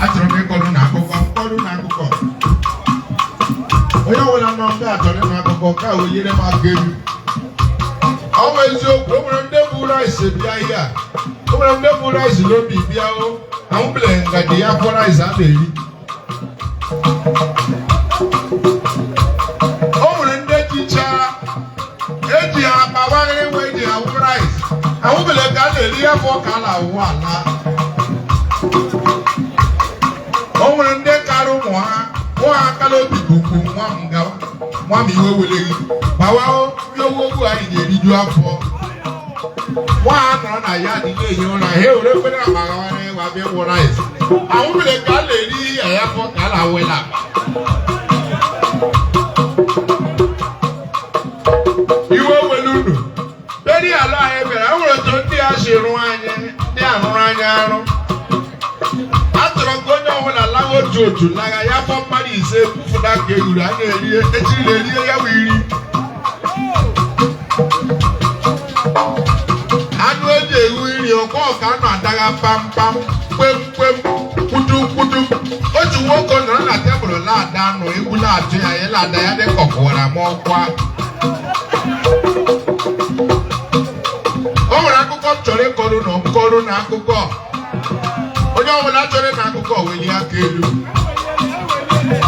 Achọrọ m ịkọrọ na akụkọ mkpọrụ na akụkọ. Onye ọbụla nọ ndị a chọrọ ịnụ akụkọ ka o nyere m aka elu. Ọ bụ eziokwu, o nwere ndị bụ rice bịa ihe a, o nwere ndị bụ rice n'obi bịa. O ahụbele ngaji ya fọ rice a na-eri. O nwere ndị jichaa eji akpa waghịrị wee ji awụ rice, ahụbele ka a na-eri ya fọ ka a na-awụ ala. O nwere ndị kara ụmụ ha ụmụ ha akala obi gbogbo. Nwa m gawa, nwa m, iwe were gị gbawa ogwu anyị ga-eriju afọ. Nwa ha nọrọ na ya dị na-ehi ụra, ha ewere kwere akpa gawara ịwa bịa gwụ rice, ahụbele ka a na-eri ya ya fọ ka a na-awela akpa. Iwe were unu beri ala anyị bịara. E nwere otu ndị a si rụ anyị, ndị arụrụ anyị arụ. A chọrọ ka onye ọbụla lawa otu otu lagha ya fọ mmadụ 5 kwufụta ka eruru a na-erie echiri na-erie ya wụ iri anụ eji ewu iri ọkwa ọka anụ adagha kpamkpam kwem kwem kwudu kwudu. Otu nwoke nọrọ na tebụl na-ada anụ, egwu na-atụ ya, ya na-ada ya dị ka ọkụwara ma ọkwa. O nwere akụkọ m chọrọ ịkọrọ na nkọrọ na akụkọ. Onye ọbụla chọrọ ịnụ akụkọ, welie aka elu.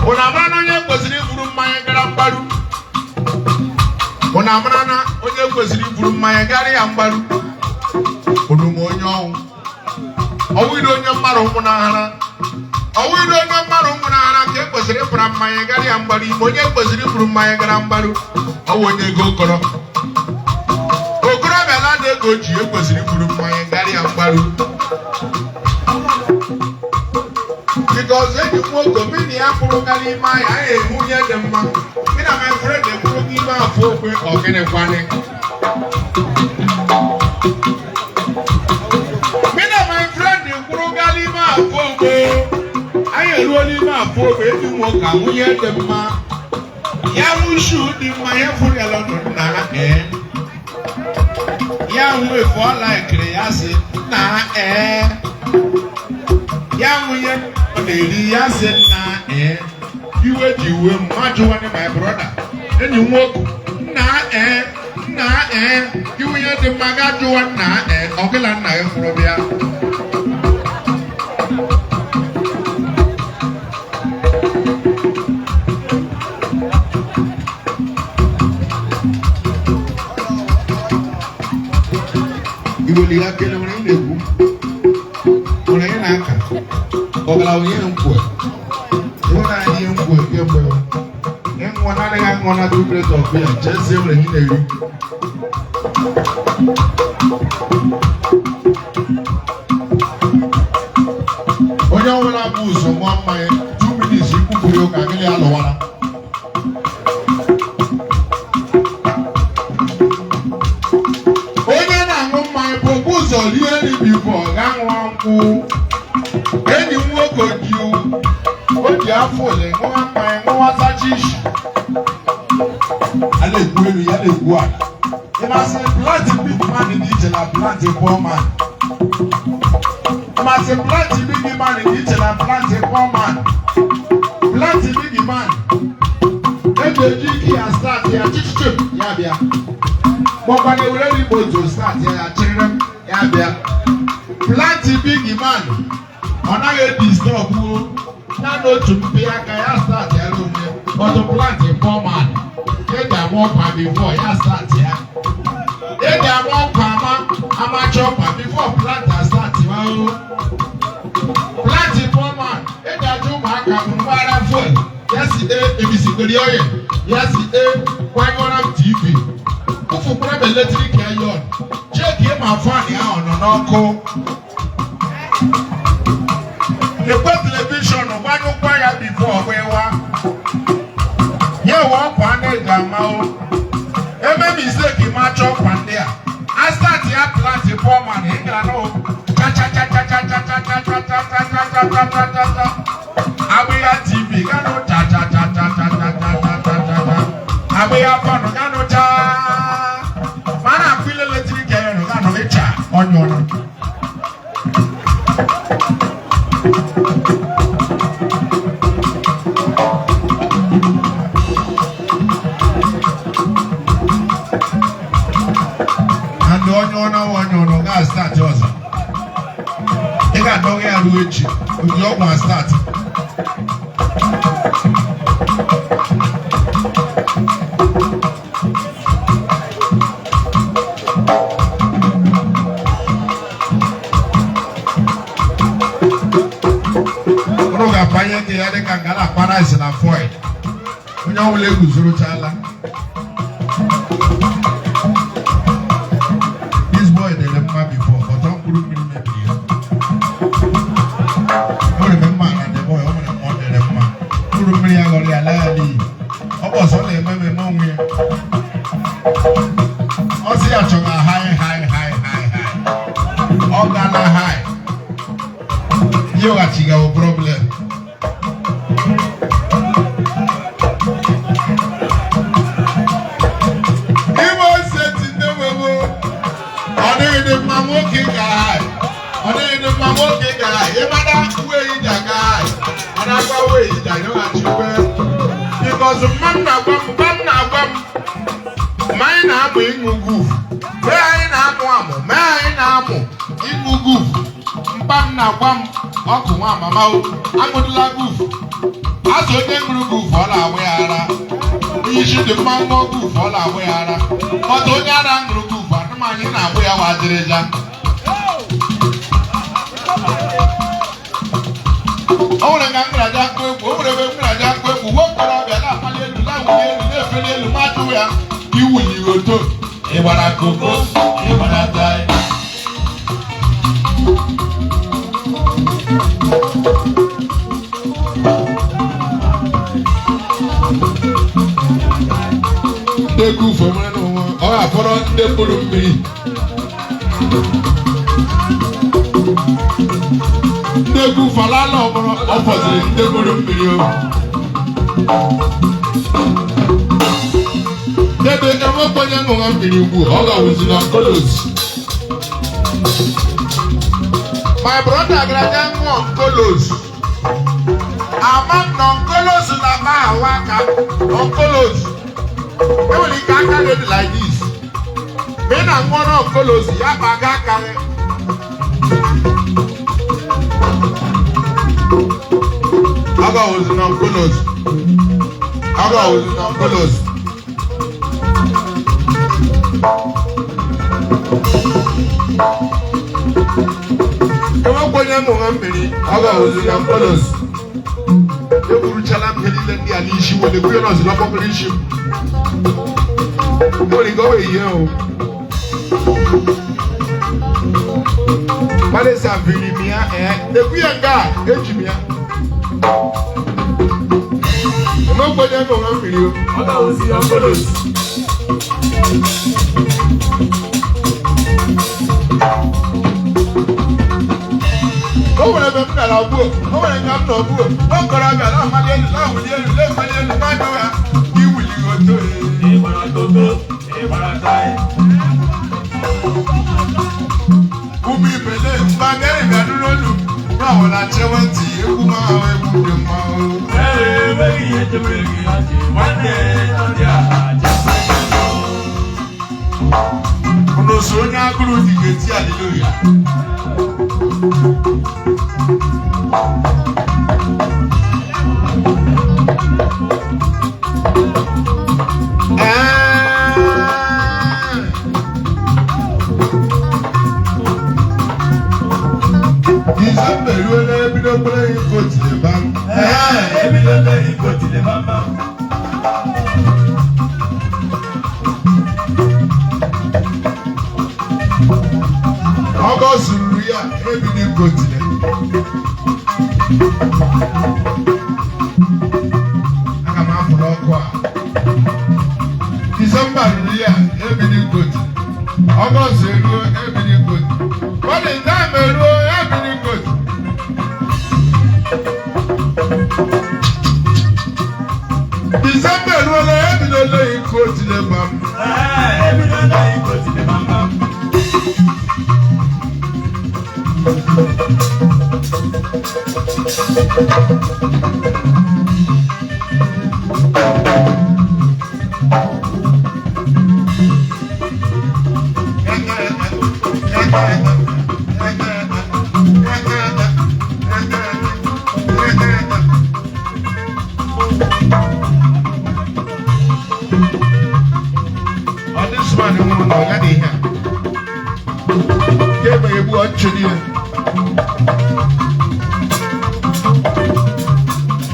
Ụnụ amara na onye kwesịrị iburu mmanya gara mgbaru? Ụnụ amara na onye kwesịrị iburu mmanya gara ya mgbaru? Unu ma onye ọnwụ ọwụghị onye mmadụ nwụnahara, ọwụghị onye mmadụ nwụnahara ka e kwesịrị ịpụra mmanya gara ya mgbaru. Ime onye kwesịrị iburu mmanya gara mgbaru, ọwụ onye ego kọrọ. Okorobịa lada ego ji ekwesịrị iburu mmanya gara ya mgbaru, because enyi m nwoke mmiri ya kwụrụ gara ime ahịa, anyị ehu ihe dị mma. Me na my friend ekwuru n'ime afọ okwe ọgịnịkwanị. Me na my friend kwụrụ gara n'ime afọ okwe, anyị eruo n'ime afọ okwe. Enyi m nwoke ahụ ihe dị mma, ya hụ shoe dị mma, ya fụrụ ya lọdụ nna ee, ya hụ efe ọ laikiri, ya sị nna ee, ya hụ ihe ọ na-eri, ya sị nna ee. Iwe ji uwe m ma jụwanị my brother, enyi m nwoke, nna ee, nna ee, iwe ihe dị mma ga jụwa nna ee, ọgịla nna gị kwụrụ bịa. Iweli ya kele nwere ị na-ekwu, nwere ị na-aka ọgara onye nkwe ịhụnanya ihe nkwe kemgbe ịṅụọ na anaghị aṅụọ na two crate of beer. Chezie nwere ị na-eri. Onye ọbụla bụ ụzọ ṅụọ mmanya 2 minutes ikwupụrụ ụka gịnị alụwara. Onye na-aṅụ mmanya bụ okpu ụzọ rie nri before ga ṅụọ nkwụ. Enyi m nwoke ji o ji afọ ole ṅụọ mmanya, ṅụọ sacha isi, a na-ekwu elu ya na-ekwu ala. Ị masị plant big man dị iche na plant poor man. Ị masị plant big man dị iche na plant poor man. Plant big man eji eji ike ya start ya chichichim ya bịa, maọkwa na ewere remote start ya, ya chịrịrị m ya bịa. Plant big man ọ naghị edisturb, naanị otu mpi aka ya start ya onwe. Ọtụ plant poor man eji ama ọkwa before ya start ya, eji ama ọkwa ama amacha ọkwa before plant a start ya o. Plant poor man eji ajụ ụmụaka mgbara fuel, ya si e ebisikwere oil, ya si e gbanyụọra m TV, ụfụkwara m electric iron, chekie ma fan ya ọ nọ n'ọkụ, lekwe television gbanyụkwa ya before ọgbịwa ya ewe ọkwa a na-eji ama o. Eme mistake ma achọ ọkwa ndị a a start ya. Plant poor man ị gara na cha cha cha cha cha cha cha cha cha cha cha cha cha cha cha cha cha, agbịgha TV ganụ cha cha cha cha cha cha cha cha cha cha cha, agbịgha fan ganụ cha, mana akpụ ile electric iron ganụ ịcha ọnyụọna. na onye ọrụ ga start ọzọ. Ị ga-adọga ya ruo echi, oji ọgwụ a start. Ụnụ ga-apanye gị ya dịka ngala akpa rice na foil. Onye ọbụla eguzorochala. This boy dere mma before, but ọ mkpụrụ mmiri mebiri ya. O nwere mma na the boy, o nwere mma ọ dere mma. Mkpụrụ mmiri ya ghọrọ ya laa ya n'iyi. Ọ bụ ọsọ na-eme mmemme onwe ya. Ọ sị ya chọrọ high, high, high, high, high. Ọ gala high. Ihe problem. Imo Steeti ndị nwewo, ọ dịghị dị mma nwoke gara high. Ọ dịghị dị mma nwoke gara high. Ịmada uwe yi ji aga high. Ọ na-agba uwe yi ji anyọghachi ukwe. Because mma m na-agwa m, mma m na-agwa m, ma anyị na-amụ ịṅụ guf. Mee anyị na-amụ amụ, mee anyị na-amụ ịṅụ guf. Mpa m na-agwa m, ọkụ nwa mama o, aṅụdịla guf. Azụ onye ṅụrụ guf, ọ na-awụ ya ara. Onye isi dị mma ṅụọ guf, ọ na-awụ ya ara. Ọtụ onye ara ṅụrụ guf, anụmanụ na-agbụ ya wazirịja. O nwere ka m gara akụ egwu, o nwere ebe m gara akụ egwu, nwa okorobịa na-akpali elu, na-awụli elu, na-efeli elu, ma jụ ya, iwuli oto, ịgbara koko, ịgbara tai. Ndị egwu ufo nwere n'onwe, ọ ga-afọrọ ndị mkpụrụ mmiri. Ndị egwu falala ọmụrụ, ọ fọziri ndị mkpụrụ mmiri o. Debe enwekwa onye ṅụrụ mmiri ugbu ọ ga-awụzi na kolos. My brother gara aga ṅụọ nkolos. Ama m na nkolos na-akpa ahụ aka nkolos. Enwere ike aka gị dị like this. Ma ị na-aṅụ ọnụ nkolos, ya kpaga aka gị. Ọ ga-awụzi na nkolos. Ọ ga-awụzi na nkolos. Enwekwa onye ṅụrụ mmiri, ọ ga-awụzi na nkolos. Ekwuruchala m ihe niile ndị a n'isi wele kwuye nọọsụ n'ọkpọkọrọ isi m. Enwere ike ọ wee ihe o. Gbalịsa viri m ya ee, ekwu ya nga a, eji m ya. Enwekwa onye ṅụrụ mmiri o. Ọ ga-awụzi na nkolos. O nwere ebe m gara gbuo, o nwere nga m nọ gbuo, okorobịa na-amali elu, na-awụli elu, na-efeli elu, mmadụ ya iwuli oto. Ịgbara koko, ịgbara tai. Ụmụ ibele mgbagara bịa n'olu na ọwụla chewe ntị egwu ma egwu dị mma o. Ee, enweghị ihe chebere gị ọchị, nwanne ndị a chebe gị. Unu so onye agụrụ dị ga-eti haleluya. Disemba eruola ebido kwere iko tiri bam. Ee, ebidola iko tile bambam. Ọgọst ruru ya ebido iko tiri. Aga m afụ n'ọkụ a. Disemba ruru ya ebido iko tiri. Ọgọst eruo ebido iko tiri. Valentine eruo ebido iko tiri. Disemba eruola ebidola iko tiri bam. Ee, ebidola iko tile bambam. Ọ this man nwụrụ na ọ ya dị ihe a. Nke egbe egbu ọchị niile.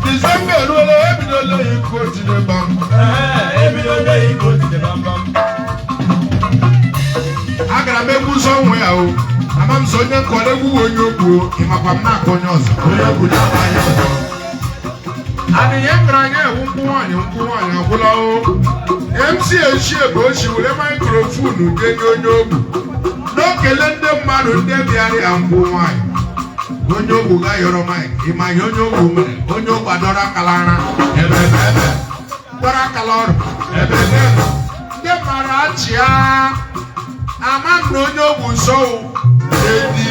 Disemba eruola, ebidola ịkụ otire bam. Ebidola ịkụ otire bambam. Agara m egwu sọ nwe ya o. Ama m sọ onye nkọrọ egwu onye ogbu o, ịmakwa m na-akọ onye ọzọ. Onye ogbu na-akọ onye ọzọ. Adịghị m gara anya ewu nkwụ nwaanyị, nkwụ nwaanyị agwụla o. MC Echie bụ ochi were microphone denye onye ogbu na-ekele ndị mmadụ ndị bịara ya nkwụ nwaanyị. Onye ogbu ga yọrọ mic. Ịma ihe onye ogbu mere? Onye ogbu adọrọ akala ara ebe ebe ebe, dọrọ akala ọrụ ebe ebe ebe. Ndị mmadụ achịa. Ama m na onye ogbu nso edi